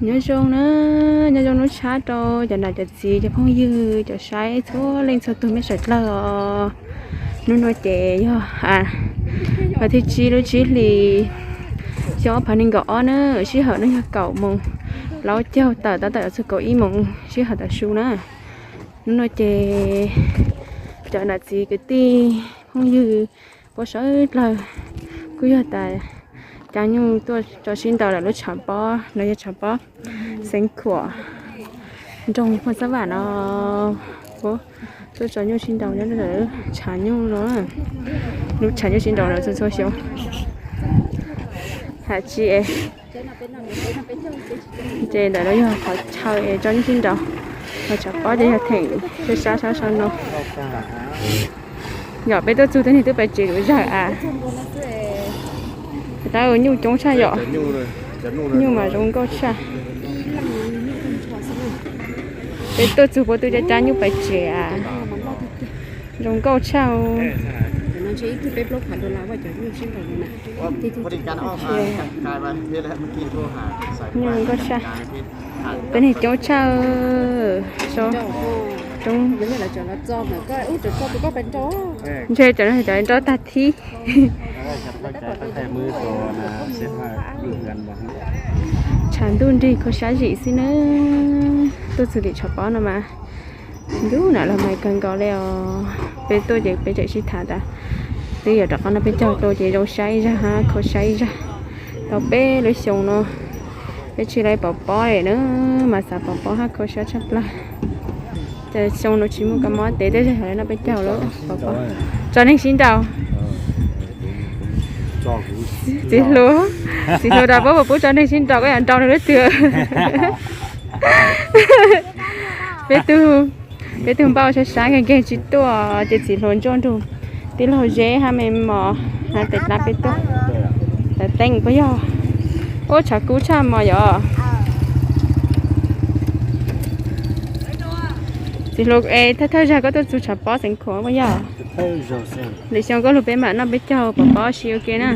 Nyob zoo na, nyob zoo hnub tshab rau cov nam cov txiv cov phooj ywg cov saib txhua leej txhua tus mej sawv dlawg os. Hnub no ces yog vas thib tsib lub tsib hlis xyoo ob phav nees nkaum ob na, sij hawm no yog kaum moos plaub caug tawm tab tom yuav txog kaum ib moos sij hawm tav su na. Hnub no ces cov nam txiv kwv tij phooj ywg puab sawv dlawg kuj yog tas cab nyuj tuaj tso sib nraus lawm lub tshav pob no yog tshav pob Xeev Khuam nroog Phooj Xab Vam no. Puab tuaj tso nyuj sib nraus nyob lub tshav nyuj no, lub tshav nyuj sib nraus no txhua txhua xyoo. Has tsi es ces ntawm no yog qhov chaw es tso nyuj sib nraus, qhov tshav pob ces yog theem sab sab sab sab no. Yog peb tuaj txug tej niag twb pais tsev lub zag as. Tab nyuj coob tshaj yom, nyuj mas zoo nkauj tshaj. Peb tuaj txug puab twb cab cab nyuj pais tsev as, zoo nkauj tshaj. Nyuj zoo nkauj tshaj. Tej niag coob tshaj. Ntshe cov no cov nrau tag thib. Tshav ntuj nrig kho sab zim xwb na. Tuaj txug tim tshav pob no mas ntuj nam los mas kawg nkaus li os. Peb tuaj ces peb tseem sib tham tas twb yuav rov qab noj peb caug rau ces zoo sab ib zag hab kho sab ib zag. Tau peb lub xyoo no peb tsis laib pov pob li na, mas xav pov pob hab kho sab tshaj plawg. Ces xyoo no tsis muaj kab mob tes tej zag yog noj peb caug lawm pov pob. Tso neeg sib nraus. Txiv hluas, txiv hluas rau puab puab tso neeg sib nraus koj yuav nraus nws lub twg? Peb tug, peb tug npauj sab sab nkeeg nkeeg tsis tuaj ces txiv hluas ntsuaj nrug tij laug Zeb hab me mos hab tes dlab peb tuaj. Tav teeb puas yog? Ub, tshav kub tshaj mos yom. Txiv hluas es thawj thawj zag koj tuaj txug tshav pob Xeev Khuam puas yog? Lwm xyoo koj lug peb mam noj peb caug pov pob si ua ke na.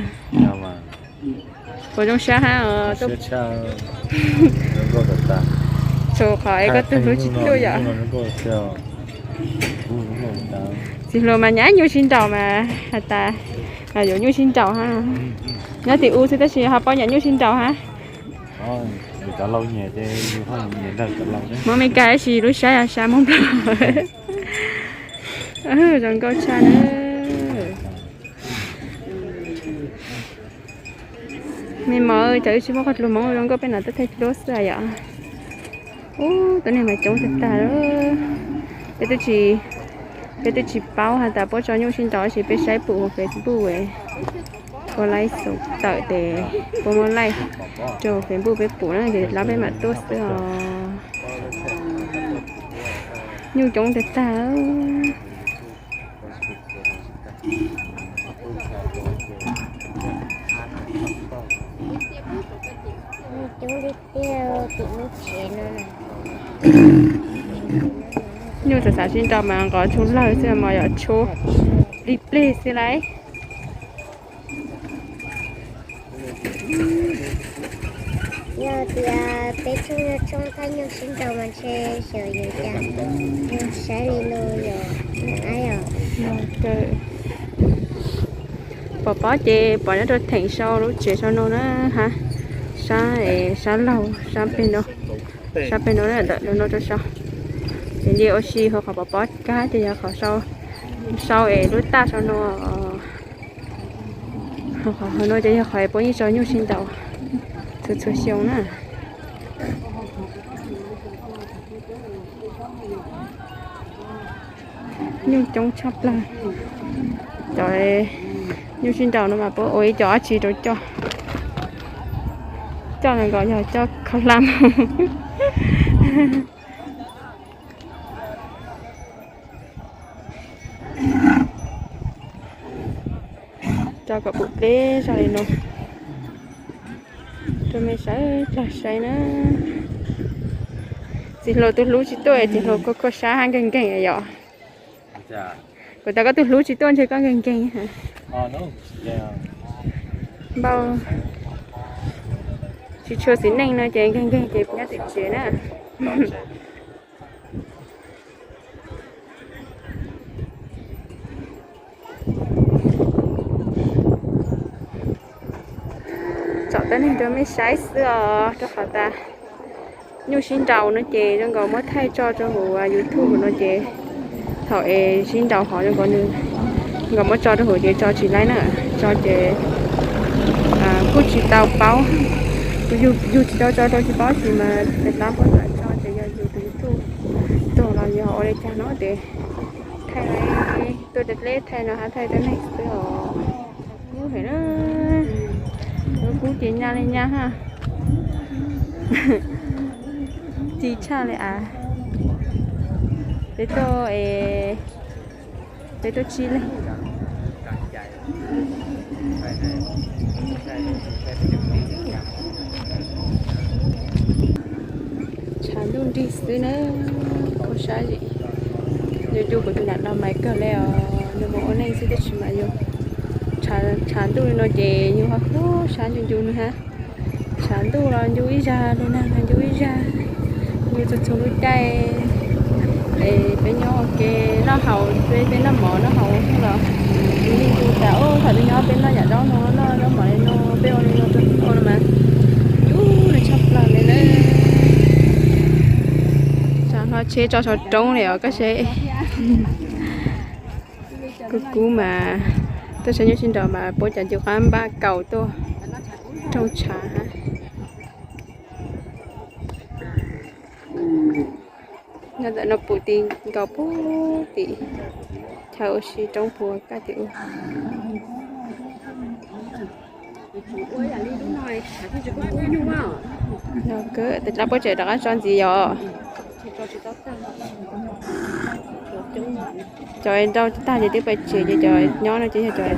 Puas zoo sab hab? Txhua qhov es koj tug hlub tsis tuaj yom. Txiv hluas mas nyam nyuj sib nraus mas has tas yuav nyuj sib nraus hab. Nyob tim u xwb tab sis ho paub nyam nyuj sib nraus hab. Hmoob Mes Kas tab sis lub sab yog sab Hmoob Nplog. Zoo nkauj tshaj na. Me mos, cov wb tsis muaj qhov dluag Hmoob zoo nkauj peb no twb thaij dluab xwb yom. Ub, tus neeg mas coob tag tag. Peb twb tsis, peb twb tsis paub has tas puab tso nyuj sib nraus tab sis peb saib pum hauv Facebook, puab laib xov tawm tes puab muab laij rau Facebook peb pum na ces lawv peb mam tuaj xwb os. Nyuj coob tag tag. Nyuj xav xav sib nraus mas nqos tshuaj lawg xwb mas yog tshuaj plig plig xwb lauj. Yog tias peb tshooj yog tshooj thaj nyuj sib nraus mas ntshe xyov yuav cas, yog saib li no yog ab yom. Pom pob ces pom nyob rau theem sau lub tsev sau no na ha. Sab, sab laug sab peg no, sab peg no ntawm no rau sau. Ces nce ua si hauv qhov pom pob kab ces yog qhov sau, sau es lub taj sau no. Qhov no ces yog qhov puab yeej tso nyuj sib nraus txhua txhua xyoo na. Nyuj coob tshaj plawg. Cov nyuj sib nraus no mas puab ua ib co dab tsi rau coj? Coj no nkaus yog coj khaub hlab mus. Tso kom pum pleb zog li no rau mej sawv daws saib na. Txiv hluas tus hlub tsis tuaj, txiv hluas khuv khuv sab hab nkeeg nkeeg yom. Kuv tas koj tus hlub tsis tuaj ntshe koj nkeeg nkeeg. Npauj, Tsis tshua xis neej no ces nkeeg nkeeg ces nyob tim tsev na. Tsom tuab neeg rau mej saib xwb os, rau qhov tas nyuj sib nraus no ces zoo nkaus muab thaij tso rau hauv YouTube no ces thaum es sib nraus hov zoo nkaus nws, nkaus muab tso rau hauv ces tso tsis laib na, tso ces kuj tsis tau paub. Yug tsis tau tso rau tsis paub tsis mas tab puab tso ces yog yug tus YouTube tuag los yog ua li cas no ces thaij tuaj deb deb thaij no hab thaij tuab neeg xwb os. Kub heev na, kub ces nyaj li nyaj hab. Ci tshaj li av. Peb tuaj, peb tuaj tsib leeg. Tshav ntuj nrig xwb na, kho sab zim. Yus yus kuv tus nam no mas kawg li os, nws mus ua neej xwb tab sis mas yus tshav ntuj li no ces yus ho kho sab ncu ncu nws hab. Tshav ntuj los ncu ib zag, lub nag los ncu ib zag, ncu txhua txhua lub caij. Es peb nyob ua ke noj haus, peb noj mov noj haus los ncu tas, thaum peb nyob peb noj yam zaub no, noj zaub mov li no, peb ua li no rau ua no mas ncu nws tshaj plaws li na. Tsam no tsheb tso saum roob li os koj seb. Kub kub mas tuaj saib nyuj sib nraus mas puab cov ncu qab npaj kaus tuaj rooj tshav hab. Nyob ntawm no puv tim nkaus puag tim chaw ua si roob puag kaj tim ub. Yog kawg, tab puab tseem rov qab tso ntxiv yom. Cov nrau tag ces twb pais tsev ces cov nyob no ces yog cov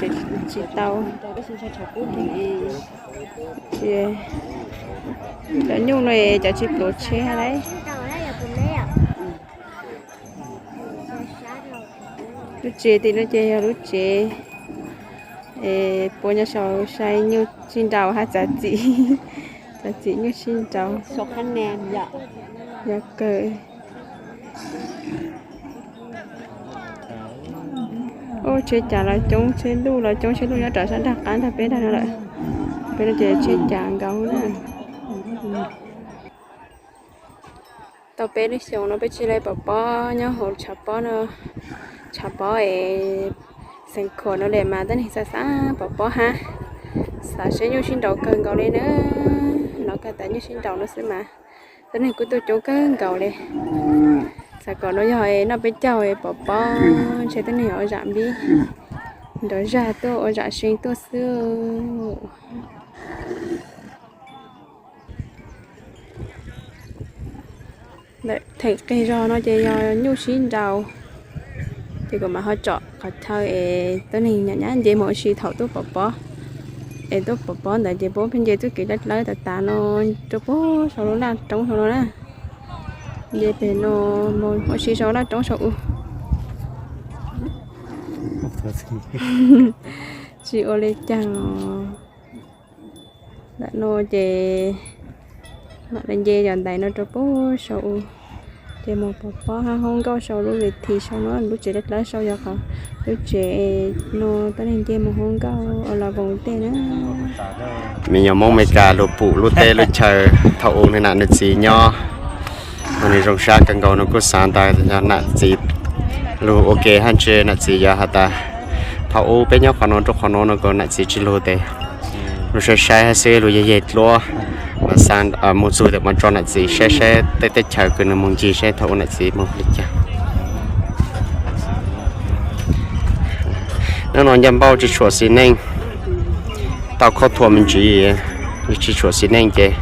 tsis tau. Ces cov nyuj no cov tsis pluav tsheb hab lauj. Lub tsev tim no ces yog lub tsev es puab nyob saum sai nyuj sib nraus hab txav txim, txav txim nyuj sib nraus. Yog kawg. Ub, tsheb cav los coob, tsheb luj los coob, tsheb luj nyob rov sab nraag qab nrog peb nrag no lawm. Peb no ces tsheb cav nkaus na. Tau peb lub xyoos no peb tsis li pom pob nyob hauv tshav pob no, tshav pob es xeev khuam no li mas tuab neeg xav xav pom pob hab, xav saib nyuj sib nraus kawg nkaus li na. Los kawg tas nyuj sib nraus no xwb mas tuab neeg kuj tuaj coob kawg nkaus li. Xav kom no yog noj peb caug pom pob ntshe tuab neeg ua zam npib nrov zag tuaj ua zam see tuaj xwb. Ntawm theem qig zog no ces yog nyuj sib nraus, ces kuv mam ho tsom qhov chaw es tuab neeg nyam nyab nce mus ua si thaum tuaj pom pob. Es tuaj pom pob ntawd ces puab pheej nce txuj kev dawb dawb tas tas no rau puag saum lub laj roob saum no na. Nce pem no mus ua si saum laj roob saum u. Tsis ua li cas os. Ntawm no ces mam li nce yog ntais no rau puag saum u, ces mus pom pob hab hoob nkauj saum lub ves thi saum no, lub tsev dawb dawb saum yog qhov lub tsev no tuab neeg nce mus hoob nkauj ua la voos tej na. Me nyuam Hmoob Amelikas lug pum lub teb lub chaw thaum u nws nam nws txiv nyob, nws zoo sab kawg nkaus, nws kuj xav ntawd yog nam txiv lug ua ke hab ntshe nam txiv yuav has tas thaum u peb nyob qhov no rau qhov no no, kom nam txiv tsis lug tes lug saib saib hab xwb, lug yeg yeg dluab mas xav mus txug tes mas tso nam txiv saib saib tej teb chaws kws nws mus ncig saib thaum u nam txiv mus li cas. Nub no ncaj npauj tsis tshuam xis neej, tau khaub thuas me ntsis, tsis tshuam xis neej ces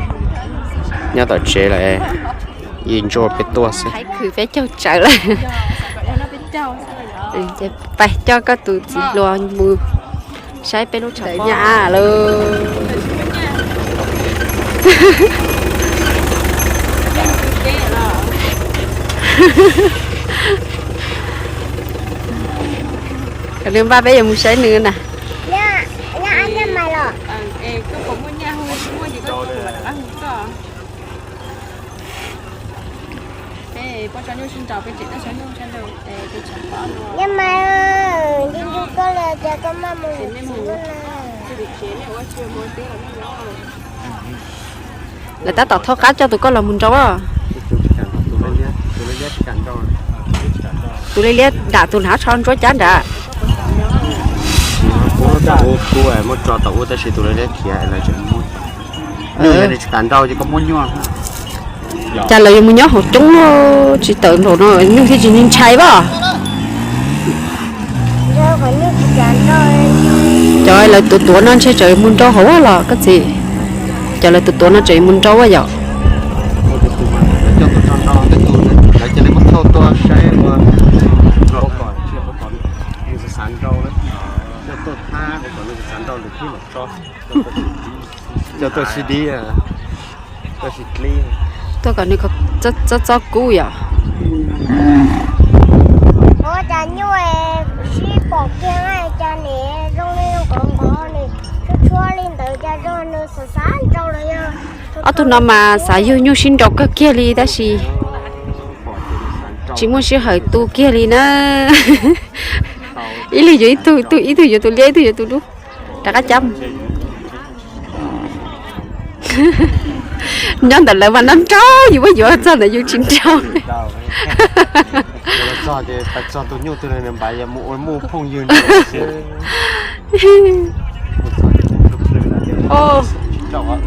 nyob tom tsev lawm, yim ntsuag peb tuaj xwb. Khwv peb caug tsawv lawm. Ces pais coj koj tus txiv hluas mus saib peb lub tshav pob lawm. Kom nws npaj peb yuav mus saib nws na. Yog, yog ab nyaj mais los? Koj puas muaj nyaj hu tsis muaj ces koj hu mas rov qab hu koj. Nyob mas, ncu ncu koj los cas koj maj mus mus txiv na. Lawv tab tom thauj qab coj tus koj los mus nrau. Tus liab liab dam tus hnav tsho ntsuab cab nrad. Muab tso tom ub tab sis tus liab liab khiav lawv tseem muab. Nyuj yog nws tsis kam nrau ces koj muab nyuaj. Cas lawv yuav mus nyob hauv coob, tsis tawm nraum no nyuj thiaj tsis ntshai vaj. Cov lawv tuav tuav no ntshe tseem mus nrau hauv vaj los koj txiv. Cov lawv tuav tuav no tseem mus nrau vaj yom. Tuaj kom nws txob txob kub yom. Ua cas nyuj sib pom kiag cas nim zoo li qhov qhov nws tshuab tshuab li ntawd cas zoo nws xav xav nrau los yog. Ob tug no mas xav yug nyuj sib nrau kawg kiag li tab sis tsis muaj sij hawm tu kiag li na. Ib leeg yuav ib tug, ib tug yuav tus liab, ib tug yuav tus dub. Rov qab cab. Nyob ntawm lawv mas nrau nrau, yus muab yuav txog ntawd yus tsis nrau.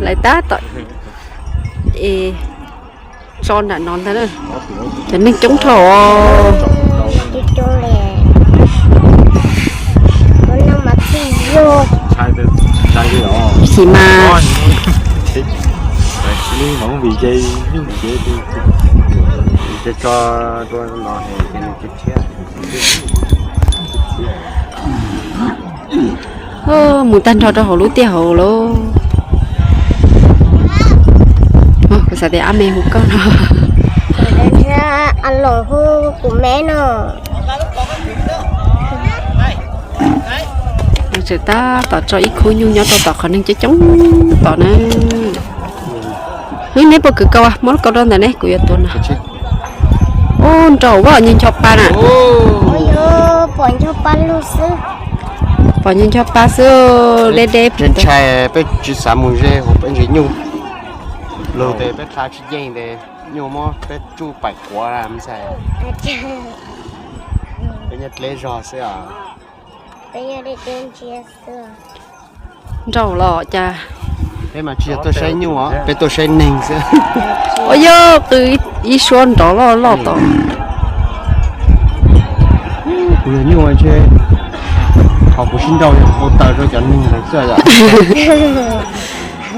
Lawv tab tom tso nram no ntag. Cov neeg coob dhau. Xim mas. Mus tag nrho rau hauv lub tiaj hauv lauj. Kuv xav tias ab me hu koj no. Los hu kuv me no. Tseem tab tom tso ib khub nyuj nyob rau tom qhov neeg coob coob tom na. Hnub neb puas kwv kaus, muab lub kaus rau ntawm neb kuv yuav tuav no. Ub, nrau vaj, nyuag ncho pa na. Pom nyuag ncho pa xwb, deb deb. Ntshai peb tsis xav mus ze hauv peb ntsis nyuj. Lug tes peb qha tsis yeej tes nyuj muab peb tsuj paim quav ntxhais. Peb nyob dleb zog xwb os. Nrau los cas. Peb mas tsis yog tuaj saib nyuj os, peb tuaj saib neeg xwb. Ua yog qw ib suab nrov loj loj tom. Kuv yog nyuj ntshe qhov kuv sib nrau yog ua taws rau cov neeg ntawd xwb yom.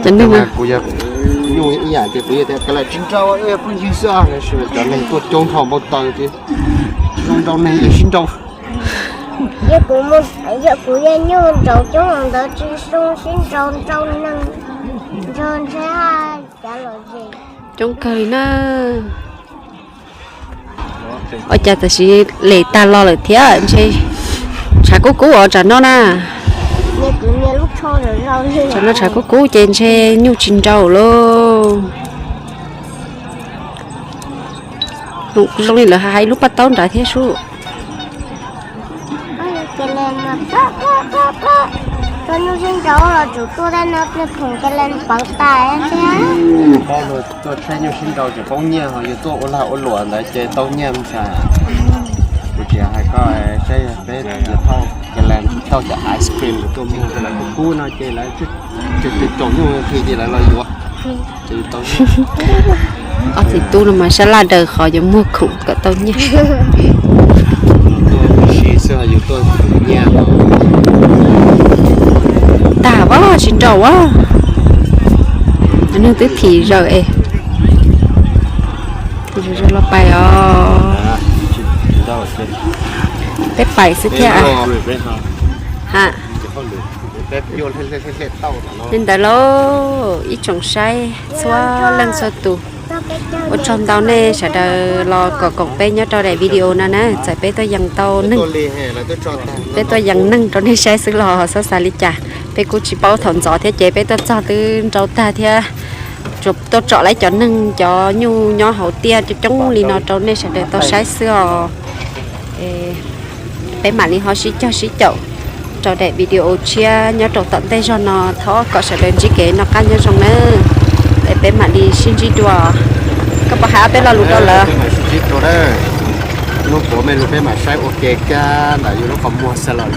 Cov neeg kuv yog nyuj ib yam tias kuv yog tias ka la tsis nrau, pheej yig xwb, cov neeg tuaj coob dhau npau taws tias zoo nrau neeg yog sib nrau. Yog kuv yog nyuj nraum coob ntawd tsis zoo sib nrau, nrau neeg ntshe cav los ze. Coob kawg li na. Ua cas tam sim les tag los lawm thiab ntshe tshav kub kub os tsam no na. Tsam no tshav kub kub ces ntshe nyuj tsis nrau lauj. Zoo li lawv hais ib lub paj taub nrad thiab sub. Tuaj nyuj sib nrau los tsum tuaj tej no pliag khoom ca le pawv tas thiab. Tuaj saib nyuj sib nrau tseem poob nyiaj ho yus tuaj ua lag ua luam ntawd ces tau nyiaj ntxhais. Kuv tsis hais koj saib peb yuav thauj ca le thauj cov ice cream tuaj muag lawv kub kub no ces lawv tsis tau nyuj khi ces lawv los yuav. Ob txiv tub no mas sab laj daws qhov yuav muag khoom kom tau nyiaj. Tag vab tsis nrau a. Neeg twb thim zawm es. Los pais os. Peb pais xwb thiab. Ha. Li ntawd lauj ib tsoom saib txhua leej txhua tus. Ua tsaug ntau nej sawv daws los koom koom peb nyob rau daim video no na. Txawm peb tuaj yees tau neeg, peb tuaj yees neeg rau nej saib xwb los txhob xav li cas. Peb kuj tsis paub thaum ntxov thiab ces peb tuaj txog twb nrau tag thiab. Tuaj tsom lawv cov neeg cov nyuj nyob hauv tiaj coob coob li no rau nej sawv daws tau saib xwb os. Peb mam li ho sib cog sib caum rau daim video tshiab nyob rau tom ntej zog no, thov kom sawv daws ntsib kev noj qab nyob zoo nawb. Es peb mam li sib ntsib dua. Koj puas hais ob peb lo lus rau lawv? Hnub puav mej lug peb mam saib ua ke kag ntawm yus lub qhov muag xwb los lawm.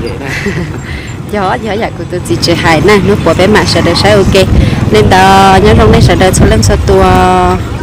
Yog, yog yam kuv tus txiv tsev hais na, hnub puav peb mam sawv daws saib ua ke. Li ntawd nyob zoo nej sawv daws txhua leej txhua tus.